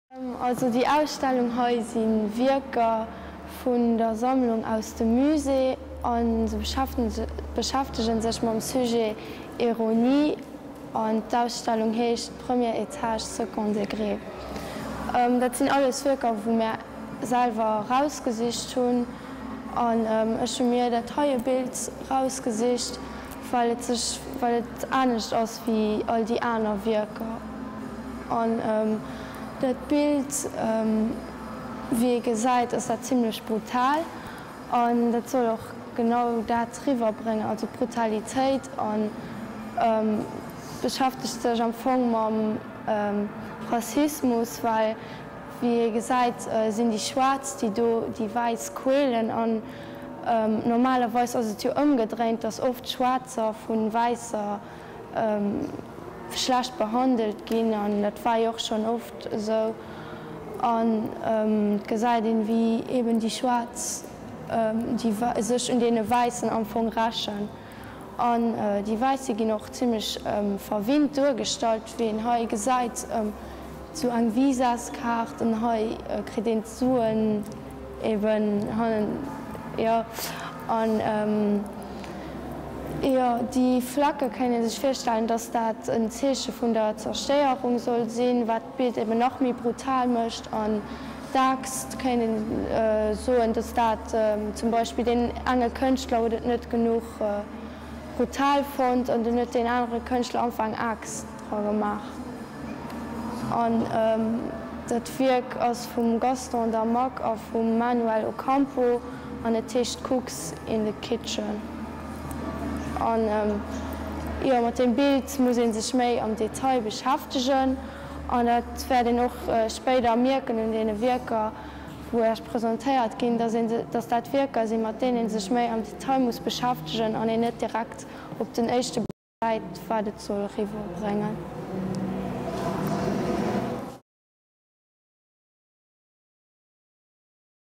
Also déi Ausstellung hei si Wierker vun der Sammlung aus dem Musée a se beschäftege sech mam Sujet Ironie an d'Ausstellung heescht Premier étage, second degré. Dat sinn alles Wierker wou mär selwer rausgesicht hunn an ech hu mir dat heie Bild rausgesicht, well et sech, well et anescht ass wéi all déi aner Wierker. An dat Bild, wéi ee gesäit, ass dat zimlech brutal an dat soll och genau dat riwwerbréngen, also d'Brutalitéit an beschäftegt sech am Fong mam Rassismus, well wéi ee gesäit, sinn déi Schwaarz, déi do déi Wäiss quälen an Normalerweis ass et jo ëmgedréint, dass oft Schwaarzer vu Wäisser schlecht behandelt ginn an dat war jo och schonn oft esou. An et gesäit een, wéi eben déi Schwaarz déi sech un deene Wäissen am Fong rächen. An déi Wäisse ginn och zimlech verwinnt duergestallt, wéi een hei gesäit, sou eng Visaskaart an hei kritt een d'Suen eben hannen, jo. An jo, déi Flecke kéint ee sech virstellen, dass dat en Zeeche vun der Zerstéierung soll sinn, wat d'Bild eben nach méi brutal mécht. An d'Aaxt kéint een soen, dass dat zum Beispill deen enge Kënschtler huet et net genuch brutal fonnt an dunn huet deen anere Kënschtler einfach eng Aaxt dra gemaach. An dat Wierk ass vum Gaston Damac a vum Manuel Ocampo an et heescht Cooks in the Kitchen. An jo, mat deem Bild muss ee sech méi am Detail beschäftegen. An dat wäert een och spéider mierken un deene Wierker, wou Iech presentéiert ginn, dass een, dass dat Wierker sinn, mat deenen ee sech méi am Detail muss beschäftegen an een net direkt op den éischte Bléck gesäit, wat et soll eriwwerbréngen.